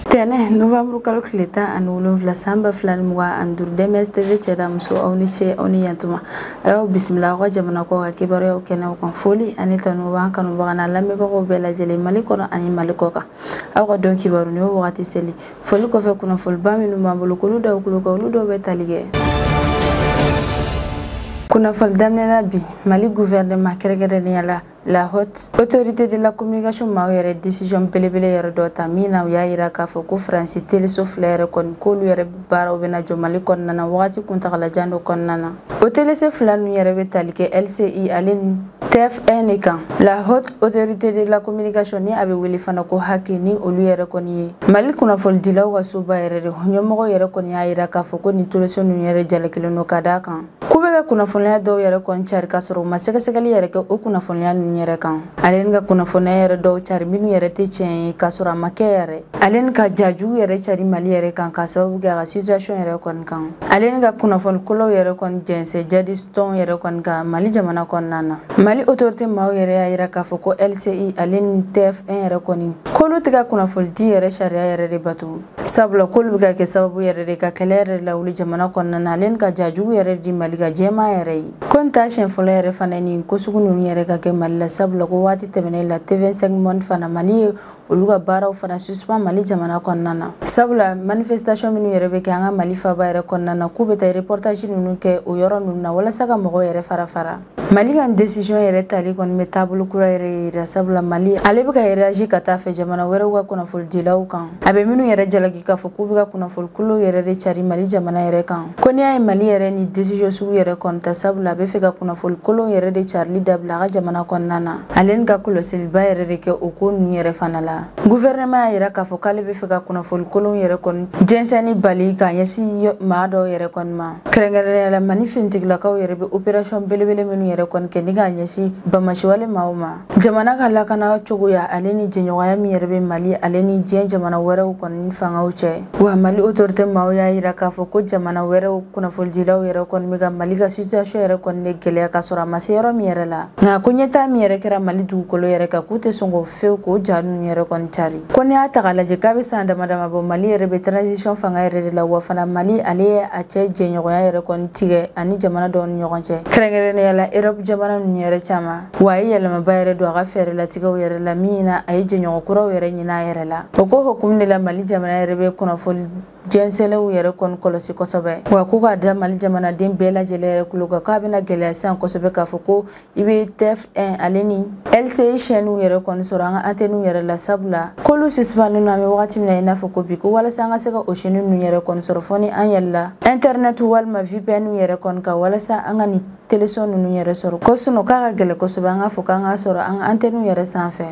Tɛnɛ novembre kalo tile 17 san 2025 DMS TV cɛda muso aw ni ce aw ni yantuma a y'aw bisimila aw ka jamana kɔ ka kibaruyaw kɛnɛw kan. Foli ani tanu b'an kanubaga n'a lamɛnbagaw bɛɛ lajɛlen Mali kɔnɔ ani Mali kɔ kan. Aw ka dɔn kibaru ni o wagati seli foli kɔfɛ kunnafoniba minnu b'an bolo k'olu daw kulo kan, olu dɔw bɛ tali kɛ. Kunnafoni daminɛ bi Mali gouvernement kɛrɛnkɛrɛnnenya la la haute autorité de la communication maaw yɛrɛ décision belebele yɛrɛ dɔ ta min na u y'a yira k'a fɔ ko Faransi teleso fila yɛrɛ kɔni k'olu yɛrɛ baaraw bɛna jɔ Mali kɔnɔna na wagati kuntagalajan dɔ kɔnɔna na. O teleso fila ninnu yɛrɛ bɛ tali kɛ LCI ale ni TF1 de kan. La haute autorité de la communication ni a bɛ wele fana ko HAC ni olu yɛrɛ kɔni ye Mali kunnafonidilaw ka soba yɛrɛ de ɲɛmɔgɔ yɛrɛ kɔni y'a yira k'a fɔ ko nin teleso ninnu yɛrɛ jalakilen don ka d'a kan k'u bɛ ka kunnafoniya dɔw yɛrɛ kɔni cari k'a sɔrɔ u ma sɛgɛsɛgɛli yɛrɛ kɛ o kunnafoniya ninnu yɛrɛ kan. Ale ni ka kunnafoniya yɛrɛ dɔw cari minnu yɛrɛ tɛ tiɲɛ ye k'a sɔrɔ a ma kɛ yɛrɛ. Ale ni ka jajugu yɛrɛ cari Mali yɛrɛ kan k'a sababu kɛ a ka situation yɛrɛ kɔni kan. Ale ni ka kunnafoni kolow yɛrɛ kɔni jɛnsɛn jadisitɔnw yɛrɛ kɔni kan Mali jamana kɔnɔna na. Mali autorité maaw yɛrɛ y'a yira k'a fɔ ko LCI ale ni TF1 yɛrɛ kɔni k'olu tɛ ka kunnafonidi yɛrɛ sariya yɛrɛ de bato, sabula k'olu bɛ ka kɛ sababu yɛrɛ de ka kɛlɛ yɛrɛ lawuli jamana kɔnɔna na, ale ni ka jajugu yɛrɛ di Mali ka jɛman yɛrɛ ye. Ko nin t'a siɲɛ fɔlɔ yɛrɛ fana nin ko sugu ninnu yɛrɛ ka kɛ Mali la, sabula ko waati tɛmɛnen la TV5 Monde fana Mali ye olu ka baaraw fana suspend Mali jamana kɔnɔna na, sabula manifestation minnu yɛrɛ bɛ kɛ an ka Mali faaba yɛrɛ kɔnɔna na k'u bɛ taa reportage ninnu kɛ o yɔrɔ ninnu na walasa ka mɔgɔw yɛrɛ fara fara. Mali ka décision yɛrɛ tali kɔni bɛ taabolo kura yɛrɛ yira, sabula Mali ale bɛ ka réagir ka taa fɛ jamana wɛrɛw ka kunnafonidilaw kan, a bɛ minnu yɛrɛ jalaki k'a fɔ k'u bɛ ka kunnafoni kolow yɛrɛ de cari Mali jamana yɛrɛ kan. Ko n'i y'a ye Mali yɛrɛ ni décision sugu yɛrɛ kɔni ta, sabula a bɛ fɛ ka kunnafoni kolow yɛrɛ de carili dabila a ka jamana kɔnɔna na, ale ni ka kɔlɔsiliba yɛrɛ de kɛ o ko ninnu yɛrɛ fana la. Gouvernement y'a yira k'a fɔ k'ale bɛ fɛ ka kunnafoni kolow yɛrɛ kɔni jɛnsɛnni bali k'a ɲɛsin maa dɔw yɛrɛ kɔni ma, kɛrɛnkɛrɛnnenya la Mali finitigilakaw yɛrɛ bɛ opération belebele minnu yɛrɛ kɔni kɛ ni k'a ɲɛsin bamasiwale maaw ma. Jamana ka lakana cogoya ale ni jɛɲɔgɔnya min yɛrɛ bɛ Mali ale ni diɲɛ jamana wɛrɛw kɔni fangaw cɛ. Wa Mali autorité maaw y'a yira k'a fɔ ko jamana wɛrɛw kunnafonidilaw yɛrɛ kɔni bɛ ka Mali ka situation yɛrɛ kɔni de gɛlɛya k'a sɔrɔ a ma se yɔrɔ min yɛrɛ la. Nka ko ɲɛtaa min yɛrɛ kɛra Mali dugukolo yɛrɛ kan k'u tɛ sɔn k'o fewu k'o ja ninnu yɛrɛ kɔni cari. Ko n'i y'a ta k'a lajɛ k'a bɛ san dama dama bɔ Mali yɛrɛ bɛ transition fanga yɛrɛ de la, wa fana Mali ale ye a cɛ jɛɲɔgɔnya yɛrɛ kɔni tigɛ ani jamana dɔw ni ɲɔgɔn cɛ, kɛrɛnkɛrɛnnenya la Europe jamana ninnu yɛrɛ caman. Wa a ye yɛlɛmaba yɛrɛ don a ka fɛɛrɛ latigɛw yɛrɛ la min na a ye jɛɲɔgɔn kuraw yɛrɛ ɲini a yɛrɛ la. O ko hukumu de la Mali jamana yɛrɛ bɛ kunnafoni jɛnsɛnlenw yɛrɛ kɔni kɔlɔsi kosɛbɛ, wa ko k'a da Mali jamanaden bɛɛ lajɛlen yɛrɛ kulo kan k'a bɛna gɛlɛya sisan kosɛbɛ k'a fɔ ko i bɛ TF1 ale ni LCI chaîne yɛrɛ kɔni sɔrɔ an ka antenne yɛrɛ la, sabula k'olu suspendlen don an bɛ wagati min na i n'a fɔ ko bi, ko walasa an ka se ka o chaîne ninnu yɛrɛ kɔni sɔrɔ fo ni an yɛlɛla internet walima VPN yɛrɛ kɔni kan walasa an ka nin teleso ninnu yɛrɛ sɔrɔ, ko sinon k'a ka gɛlɛn kosɛbɛ an k'a fɔ k'an k'a sɔrɔ an ka antenne yɛrɛ sanfɛ.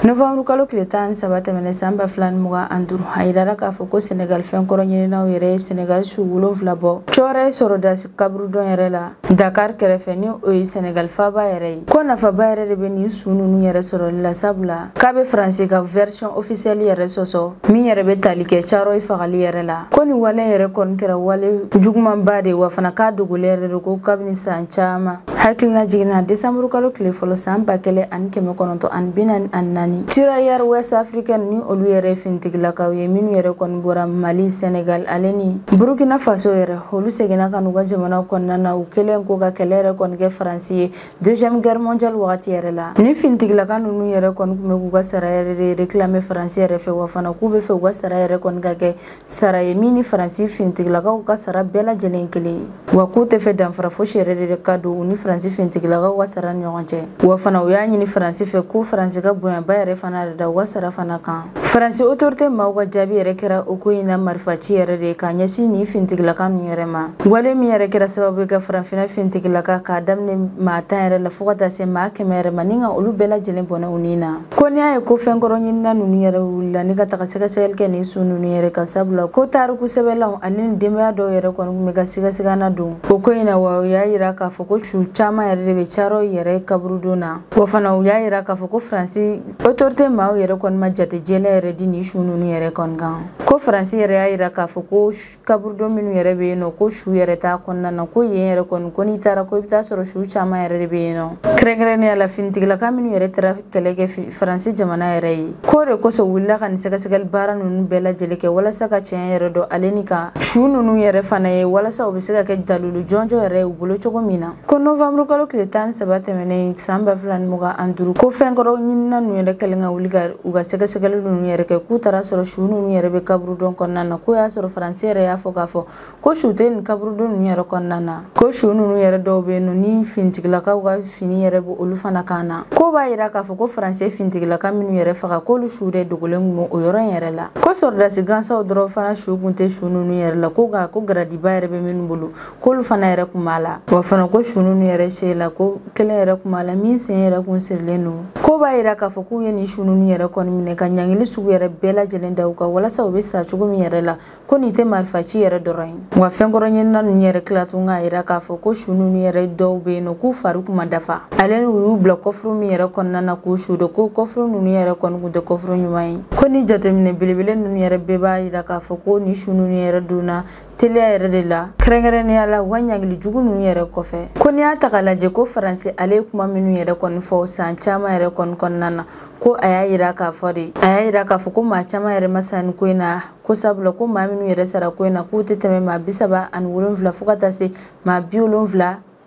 Novembre kalo tile 13 tɛmɛnen san 2025 a yirara k'a fɔ ko Senegal fɛnkɔrɔ ɲininaw yɛrɛ ye Senegal su 7 bɔ cɔrɛ sɔrɔdasi kaburudon yɛrɛ la Dakar kɛrɛfɛ ni o ye Senegal faaba yɛrɛ ye. Ko nafaba yɛrɛ de bɛ nin su ninnu yɛrɛ sɔrɔli la, sabula k'a bɛ Faransi ka version officielle yɛrɛ sɔsɔ min yɛrɛ bɛ tali kɛ Thiaroye fagali yɛrɛ la. Ko nin wale yɛrɛ kɔni kɛra wale jugumanba de ye, wa fana k'a dogolen yɛrɛ de ko kabini san caman. Hakilina jiginna décembre kalo tile fɔlɔ san 1944 Tirailleurs Ouest Africain ni olu yɛrɛ finitigilakaw ye minnu yɛrɛ kɔni bɔra Mali, Senegal ale ni Burkina Faso yɛrɛ, olu seginna ka n'u ka jamana kɔnɔna na u kɛlen ko ka kɛlɛ yɛrɛ kɔni kɛ Faransi ye deuxième guerre mondiale wagati yɛrɛ la. Ni finitigilaka ninnu yɛrɛ kɔni tun bɛ k'u ka sara yɛrɛ de réclamer Faransi yɛrɛ fɛ, wa fana k'u bɛ fɛ u ka sara yɛrɛ kɔni ka kɛ sara ye min ni Faransi finitigilakaw ka sara bɛɛ lajɛlen kelen ye, wa k'u tɛ fɛ danfara fosi yɛrɛ de ka don u ni Faransi finitigilakaw ka sara ni ɲɔgɔn cɛ. Wa fana u y'a ɲini Faransi fɛ ko Faransi ka bonyaba yɛrɛ fana de da u ka sara fana kan. Faransi autorité maaw ka jaabi yɛrɛ kɛra o ko in na marifaci yɛrɛ de ye k'a ɲɛsin nin finitigilaka ninnu yɛrɛ ma. Wale min yɛrɛ kɛra sababu ye ka farafinna finitigilaka k'a daminɛ maa 10 yɛrɛ la fo ka taa se maa 100 yɛrɛ ma ni ka olu bɛɛ lajɛlen bɔnɛ u ni na. Ko n'i y'a ye ko fɛnkɔrɔ ɲinina ninnu yɛrɛ wulila ni ka taga sɛgɛsɛgɛli kɛ nin su ninnu yɛrɛ kan, sabula ko tariku sɛbɛnlaw ani nin denbaya dɔw yɛrɛ kɔni tun bɛ ka sigasigana don o ko in na, wa u y'a yira k'a fɔ ko su caman yɛrɛ de bɛ Thiaroye yɛrɛ kaburudon na. Wa fana u y'a yira k'a fɔ ko Faransi autorité maaw yɛrɛ kɔni ma jate jɛlen yɛrɛ di nin su ninnu yɛrɛ kɔni kan. Ko Faransi yɛrɛ y'a yira k'a fɔ ko kaburudon minnu yɛrɛ bɛ yen nɔ, ko su yɛrɛ t'a kɔnɔna na, ko yen yɛrɛ kɔni ko n'i taara ko i bɛ taa sɔrɔ su caman yɛrɛ de bɛ yen nɔ. Kɛrɛnkɛrɛnnenya la finitigilaka minnu yɛrɛ taara kɛlɛ kɛ Faransi jamana yɛrɛ ye, k'o de kosɔn wulila ka nin sɛgɛsɛgɛli baara ninnu bɛɛ lajɛlen kɛ walasa ka tiɲɛ yɛrɛ dɔn ale ni ka su ninnu yɛrɛ fana ye, walasa u bɛ se ka kɛ dalilu jɔnjɔn yɛrɛ ye u bolo cogo min na. Ko novembre kalo tile 13 tɛmɛnen san 2025, ko fɛnkɔrɔ ɲinina ninnu yɛrɛ kɛlen ka wuli ka u ka sɛgɛsɛgɛli ninnu yɛrɛ kɛ, k'u taara sɔrɔ su ninnu yɛrɛ bɛ kaburudon kɔnɔna na. K'o y'a sɔrɔ Faransi yɛrɛ y'a fɔ k'a fɔ ko su tɛ nin kaburudon ninnu yɛrɛ kɔnɔna na, ko su ninnu yɛrɛ dɔw bɛ yen nɔ ni finitigilakaw ka fini yɛrɛ bɛ olu fana kan na. Ko b'a yira k'a fɔ ko Faransi finitigilaka minnu yɛrɛ faga, k'olu su de dogolen kun bɛ o yɔrɔ in yɛrɛ la. Ko sɔrɔdasi gansaw dɔrɔn fana su kun tɛ su ninnu yɛrɛ la, ko nka ko garadiba yɛrɛ bɛ minnu bolo k'olu fana yɛrɛ kun b'a la. Wa fana ko su ninnu yɛrɛ se la, ko kelen yɛrɛ kun b'a la min sen yɛrɛ kun sirilen don. Ko b'a yira k'a fɔ k'u ye nin su ninnu yɛrɛ kɔni minɛ ka ɲangili sugu yɛrɛ bɛɛ lajɛlen da u kan walasa u bɛ sa cogo min yɛrɛ la, ko nin tɛ marifaci yɛrɛ dɔrɔn ye. Wa fɛnkɔrɔ ɲinina ninnu yɛrɛ tila tun k'a yira k'a fɔ ko su ninnu yɛrɛ dɔw bɛ yen nɔ k'u fari kun ma dafa, ale ni u y'u bila kɔfuru min yɛrɛ kɔnɔna na k'u su don, ko kɔfuru ninnu yɛrɛ kɔni kun tɛ kɔfuru ɲuman ye. Ko ni jateminɛ belebele ninnu yɛrɛ bɛɛ b'a yira k'a fɔ ko nin su ninnu yɛrɛ donna teliya yɛrɛ de la, kɛrɛnkɛrɛnnenya la u ka ɲangili jugu ninnu yɛrɛ kɔfɛ. Ko n'i y'a ta k'a lajɛ, ko Faransi ale ye kuma minnu yɛrɛ kɔni fɔ san caman yɛrɛ kɔni kɔnɔna na, ko a y'a yira k'a fɔ de, a y'a yira k'a fɔ ko maa caman yɛrɛ ma sa nin ko in na, ko sabula ko maa minnu yɛrɛ sara ko in na k'u tɛ tɛmɛ maa 37 fo ka taa se maa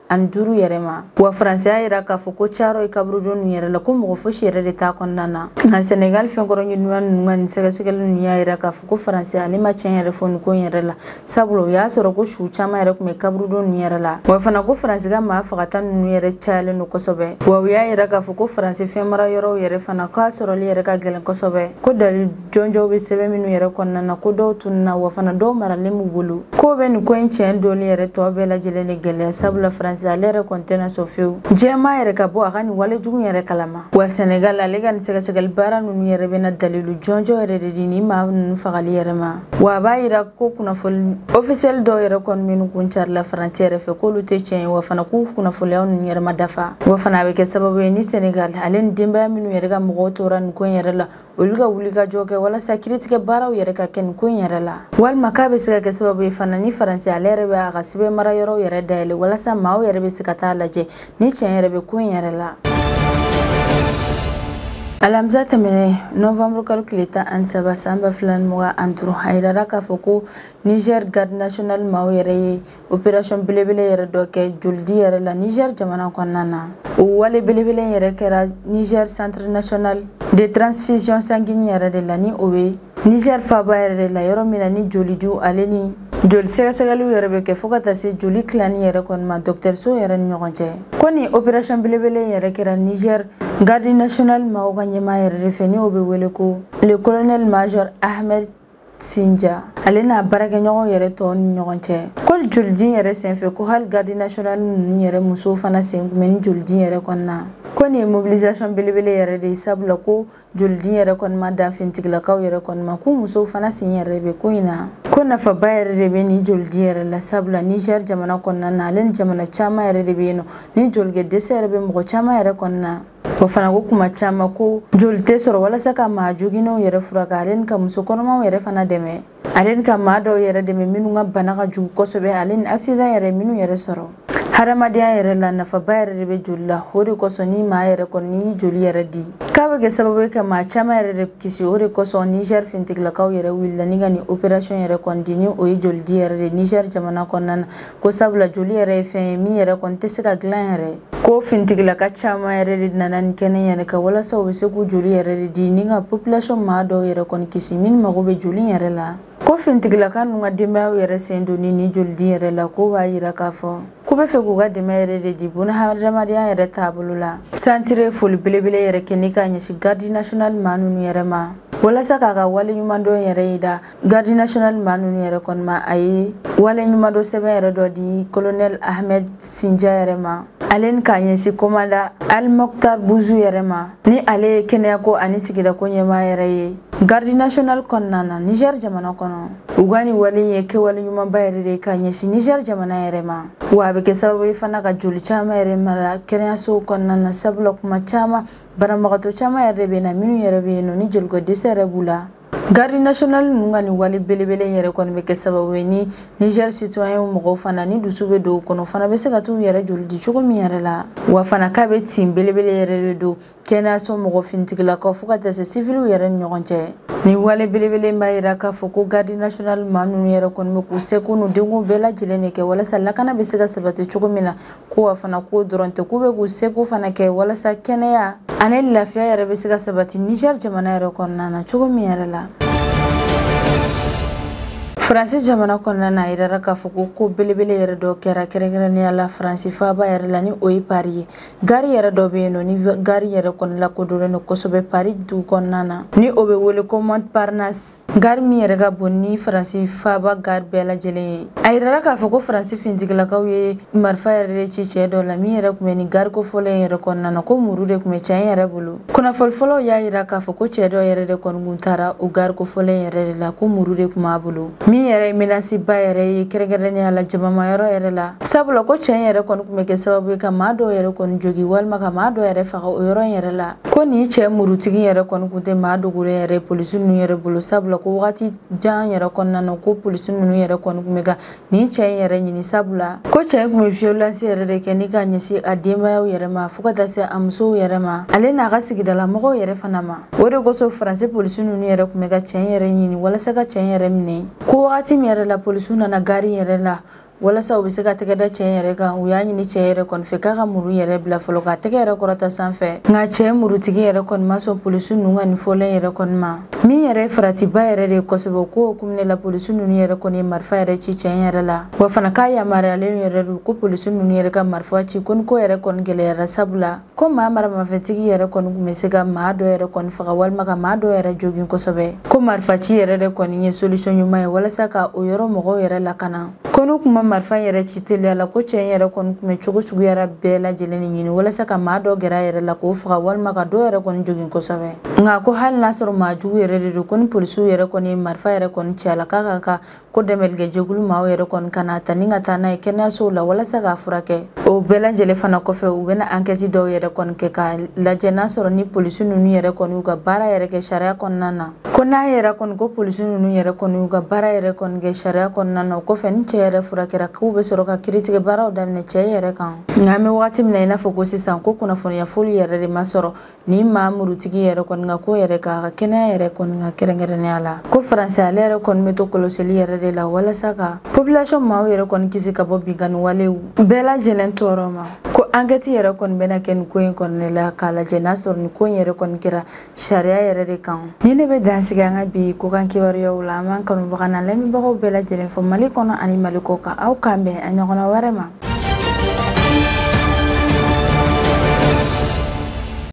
75 yɛrɛ ma. Wa Faransi y'a yira k'a fɔ ko Thiaroye kaburudon ninnu yɛrɛ la, ko mɔgɔ fosi yɛrɛ de t'a kɔnɔna na. Nka Senegal fɛnkɔrɔ ɲinina ninnu ka nin sɛgɛsɛgɛli ninnu y'a yira k'a fɔ ko Faransi ale ma tiɲɛ yɛrɛ fɔ nin ko in yɛrɛ la, sabula o y'a sɔrɔ ko su caman yɛrɛ tun bɛ kaburudon ninnu yɛrɛ la. Wa fana ko Faransi ka maa fagata ninnu yɛrɛ cayalen don kosɛbɛ. Wa u y'a yira k'a fɔ ko Faransi fɛn mara yɔrɔw yɛrɛ fana k'a sɔrɔli yɛrɛ ka gɛlɛn kosɛbɛ, ko dalil jɔnjɔnw bɛ sɛbɛn minnu yɛrɛ kɔnɔna na, ko dɔw tununna, wa fana dɔw maralen b'u bolo. K'o bɛ nin ko in tiɲɛ donni yɛrɛ tɔ bɛɛ lajɛlen de gɛlɛya, sabula Faransi ale yɛrɛ kɔni tɛna sɔn fiyewu jɛman yɛrɛ ka bɔ a ka nin wale jugu yɛrɛ kalama. Wa Senegal ale ka nin sɛgɛsɛgɛli baara ninnu yɛrɛ bɛna dalilu jɔnjɔn yɛrɛ de di nin maa ninnu fagali yɛrɛ ma. Wa a b'a yira ko kunnafoni officiel dɔw yɛrɛ kɔni minnu kun carila Faransi yɛrɛ fɛ k'olu tɛ tiɲɛ ye, wa fana k'u kunnafoniyaw ninnu yɛrɛ ma dafa. Wa fana a bɛ kɛ sababu ye ni Senegal ale ni denbaya minnu yɛrɛ ka mɔgɔw tora nin ko in yɛrɛ la, olu ka wulikajɔ kɛ walasa kiiritigɛ baaraw yɛrɛ ka kɛ nin ko in yɛrɛ la. Walima k'a bɛ se ka kɛ sababu ye fana ni Faransi ale yɛrɛ bɛ a ka sɛbɛn mara yɔrɔw yɛrɛ dayɛlɛ walasa maaw yɛrɛ bɛ se ka taa lajɛ ni tiɲɛ yɛrɛ bɛ ko in yɛrɛ la. Alamisa tɛmɛnen novembre kalo tile 13 san 2025, a yirara k'a fɔ ko Niger garde nationale maaw yɛrɛ ye opération belebele yɛrɛ dɔ kɛ jolidi yɛrɛ la Niger jamana kɔnɔna na. O wale belebele yɛrɛ kɛra Niger centre national de transfusion sanguine yɛrɛ de la, ni o bɛ Niger faaba yɛrɛ de la, yɔrɔ min na ni jolidiw ale ni joli sɛgɛsɛgɛliw yɛrɛ bɛ kɛ fo ka taa se joli tilani yɛrɛ kɔni ma dɔgɔtɔrɔso yɛrɛ ni ɲɔgɔn cɛ. Ko nin opération belebele yɛrɛ kɛra Niger garde nationale maaw ka ɲɛmaa yɛrɛ de fɛ, ni o bɛ wele ko le colonel major Ahmed Sinja, ale n'a baarakɛɲɔgɔnw yɛrɛ tɔw ni ɲɔgɔn cɛ. Ko jolidi yɛrɛ senfɛ, ko hali garde nationale ninnu yɛrɛ musow fana sen kun bɛ ni jolidi yɛrɛ kɔnɔna. Ko nin ye mobilisation belebele yɛrɛ de ye, sabula ko jolidi yɛrɛ kɔni ma dan finitigilakaw yɛrɛ kɔni ma, ko musow fana sen yɛrɛ bɛ ko in na. Ko nafaba yɛrɛ de bɛ nin jolidi yɛrɛ la, sabula Niger jamana kɔnɔna na ale ni jamana caman yɛrɛ de bɛ yen nɔ ni jolikɛ dɛsɛ yɛrɛ bɛ mɔgɔ caman yɛrɛ kɔnɔna. O fana ko kuma caman ko joli tɛ sɔrɔ walasa ka maa joginnenw yɛrɛ furakɛ, ale ni ka muso kɔnɔmaw yɛrɛ fana dɛmɛ, ale ni ka maa dɔw yɛrɛ dɛmɛ minnu ka bana ka jugu kosɛbɛ, ale ni accident yɛrɛ minnu yɛrɛ sɔrɔ. Hadamadenya yɛrɛ la nafaba yɛrɛ de bɛ joli la, o de kosɔn ni maa yɛrɛ kɔni n'i y'i joli yɛrɛ di k'a bɛ kɛ sababu ye ka maa caman yɛrɛ de kisi. O de kosɔn Niger finitigilakaw yɛrɛ wulila ni ka nin opération yɛrɛ kɔni di, ni o ye jolidi yɛrɛ de Niger jamana kɔnɔna na. Ko sabula joli yɛrɛ ye fɛn ye min yɛrɛ kɔni tɛ se ka dilan yɛrɛ. Ko finitigilaka caman yɛrɛ de nana nin kɛnɛ yɛrɛ kan walasa u bɛ se k'u joli yɛrɛ de di ni ka population maa dɔw yɛrɛ kɔni kisi minnu mago bɛ joli yɛrɛ la. Ko finitigilaka ninnu ka denbayaw yɛrɛ sen donni ni jolidi yɛrɛ la, ko b'a yira k'a fɔ ko bɛ fɛ k'u ka dɛmɛ yɛrɛ de di bunahadamadenya yɛrɛ taabolo la. Santire foli belebele yɛrɛ kɛ ni k'a ɲɛsin garde nationale maa ninnu yɛrɛ ma walasa k'a ka wale ɲumandɔn yɛrɛ yira garde nationale maa ninnu yɛrɛ kɔni ma. A ye wale ɲumandɔn sɛbɛn yɛrɛ dɔ di colonel Ahmed Sinja yɛrɛ ma, ale ni k'a ɲɛsin commandant Al Mokhtar Bouzou yɛrɛ ma, ni ale ye kɛnɛyako ani sigidako ɲɛmaa yɛrɛ ye. Garde nationale kɔnɔna na Niger jamana kɔnɔ. U ka nin wale ye kɛwale ɲumanba yɛrɛ de ka ɲɛsin Niger jamana yɛrɛ ma, wa a bɛ kɛ sababu ye fana ka joli caman yɛrɛ mara kɛnɛyasow kɔnɔna na, sabula kuma caman banabagatɔ caman yɛrɛ de bɛ na minnu yɛrɛ bɛ yen nɔ ni joliko dɛsɛ yɛrɛ b'u la. Garde nationale ninnu ka nin wale belebele yɛrɛ kɔni bɛ kɛ sababu ye ni Niger citoyen mɔgɔw fana ni dusu bɛ don u kɔnɔ fana bɛ se ka t'u yɛrɛ joli di cogo min yɛrɛ la, wa fana k'a bɛ tin belebele yɛrɛ de don kɛnɛyaso mɔgɔ finitigilakaw fo ka taa se siviliw yɛrɛ ni ɲɔgɔn cɛ. Nin wale belebele b'a jira k'a fɔ ko garde nationale maa ninnu yɛrɛ kɔni bɛ k'u seko n'u denko bɛɛ lajɛlen de kɛ walasa lakana bɛ se ka sabati cogo min na, ko wa fana k'o dɔrɔn tɛ, k'u bɛ k'u seko fana kɛ walasa kɛnɛya ani lafiya yɛrɛ bɛ se ka sabati Niger jamana yɛrɛ kɔnɔna na cogo min yɛrɛ la. Faransi jamana kɔnɔna na, a yirara k'a fɔ ko belebele yɛrɛ dɔ kɛra kɛrɛnkɛrɛnnenya la Faransi faaba yɛrɛ la, ni o ye Paris ye. Gari yɛrɛ dɔ bɛ yen nɔ, ni gari yɛrɛ kɔni lakodɔnnen don kosɛbɛ Paris dugu kɔnɔna na, ni o bɛ wele ko Montparnasse. Gari min yɛrɛ ka bon ni Faransi faaba gari bɛɛ lajɛlen ye. A yirara k'a fɔ ko Faransi finitigilakaw ye marifa yɛrɛ de ci cɛ dɔ la min yɛrɛ tun bɛ nin gari ko fɔlɔ in yɛrɛ kɔnɔna na, ko muru de tun bɛ cɛ in yɛrɛ bolo. Kunnafoni fɔlɔw y'a yira k'a fɔ ko cɛ dɔ yɛrɛ de kɔni kun taara o gari ko fɔlɔ in yɛrɛ de la, ko muru de tun b'a bolo, min yɛrɛ ye menace ba yɛrɛ ye kɛrɛnkɛrɛnnenya la jamamayɔrɔ yɛrɛ la, sabula ko cɛ in yɛrɛ kɔni tun bɛ kɛ sababu ye ka maa dɔw yɛrɛ kɔni jogi walima ka maa dɔw yɛrɛ faga o yɔrɔ in yɛrɛ la. Ko nin cɛ murutigi yɛrɛ kɔni tun tɛ maa dogolen yɛrɛ polisi ninnu yɛrɛ bolo, sabula ko wagati jan yɛrɛ kɔnɔna na ko polisi ninnu yɛrɛ kɔni tun bɛ ka nin cɛ in yɛrɛ ɲini, sabula ko cɛ in tun bɛ violence yɛrɛ de kɛ ni ka ɲɛsin a denbayaw yɛrɛ ma fo ka taa se a musow yɛrɛ ma, ale n'a ka sigidala mɔgɔw yɛrɛ fana ma. O de kosɔn Faransi polisi ninnu yɛrɛ tun bɛ ka cɛ in yɛrɛ ɲini walasa ka cɛ in yɛrɛ minɛ. Ko wagati min yɛrɛ la polisiw nana gari yɛrɛ la walasa u bɛ se ka tɛgɛ da cɛ yɛrɛ kan, u y'a ɲini cɛ yɛrɛ kɔni fɛ k'a ka muru yɛrɛ bila fɔlɔ k'a tɛgɛ yɛrɛ kɔrɔta sanfɛ, nka cɛ murutigi yɛrɛ kɔni ma sɔn polisi ninnu ka nin fɔlen yɛrɛ kɔni ma. Min yɛrɛ ye faratiba yɛrɛ de ye kosɛbɛ, ko hukumu de la polisi ninnu yɛrɛ kɔni ye marifa yɛrɛ ci cɛ yɛrɛ la, wa fana k'a yamaruyalen yɛrɛ don ko polisi ninnu yɛrɛ ka marifa ci ko ni ko yɛrɛ kɔni gɛlɛyara, sabula ko maa maramafɛntigi yɛrɛ kɔni tun bɛ se ka maa dɔ yɛrɛ kɔni faga walima ka maa dɔ yɛrɛ jogin kosɛbɛ. Ko marifa ci yɛrɛ de kɔni ye solution ɲuman ye walasa ka o yɔrɔ mɔgɔw yɛrɛ lakana. Ko n'u kun ma marifa yɛrɛ ci teliya la, ko cɛ in yɛrɛ kɔni tun bɛ cogo suguya bɛɛ lajɛlen de ɲini walasa ka maa dɔ gɛrɛ a yɛrɛ la k'o faga walima ka dɔ yɛrɛ kɔni jogin kosɛbɛ. Nka ko hali n'a sɔrɔ maa jugu yɛrɛ de don, ko ni polisiw yɛrɛ kɔni ye marifa yɛrɛ kɔni ci a la, k'a ka ko dɛmɛlikɛjɛkulu maaw yɛrɛ kɔni ka n'a ta ni ka taa n'a ye kɛnɛyasow la walasa k'a furakɛ. O bɛɛ lajɛlen fana kɔfɛ, u bɛna enquête dɔw yɛrɛ kɔni kɛ k'a lajɛ n'a sɔrɔ ni polisi ninnu yɛrɛ kɔni y'u ka baara yɛrɛ kɛ sariya kɔnɔna na. Ko n'a yɛrɛ kɔni ko polisi ninnu yɛrɛ kɔni y'u ka baara yɛrɛ kɔni kɛ sariya kɔnɔna na, o kɔfɛ ni cɛ yɛrɛ furakɛra, k'u bɛ sɔrɔ ka kiiritigɛ baaraw daminɛ cɛ yɛrɛ kan. Nka an bɛ wagati min na i n'a fɔ ko sisan, ko kunnafoniya foli yɛrɛ de ma sɔrɔ ni maa murutigi yɛrɛ kɔni ka ko yɛrɛ k'a ka kɛnɛya yɛrɛ kɔni ka kɛrɛnkɛrɛnnenya la. Ko Faransi ale yɛrɛ kɔni bɛ to kɔlɔsili yɛrɛ de la walasa ka population maaw yɛrɛ kɔni kisi ka bɔ binkanni walew bɛɛ lajɛlen tɔɔrɔ ma. Ko enquête yɛrɛ kɔni bɛna kɛ nin ko in kɔni la k'a lajɛ n'a sɔrɔ nin ko in yɛrɛ kɔni kɛra sariya yɛrɛ de kan. Ni ne bɛ dan sigi an ka bi kokan kibaruyaw la, an b'an kanubaga n'an lamɛnbagaw bɛɛ lajɛlen fɔ Mali kɔnɔ ani Mali kɔ kan. Aw k'an bɛn a ɲɔgɔnna wɛrɛ ma.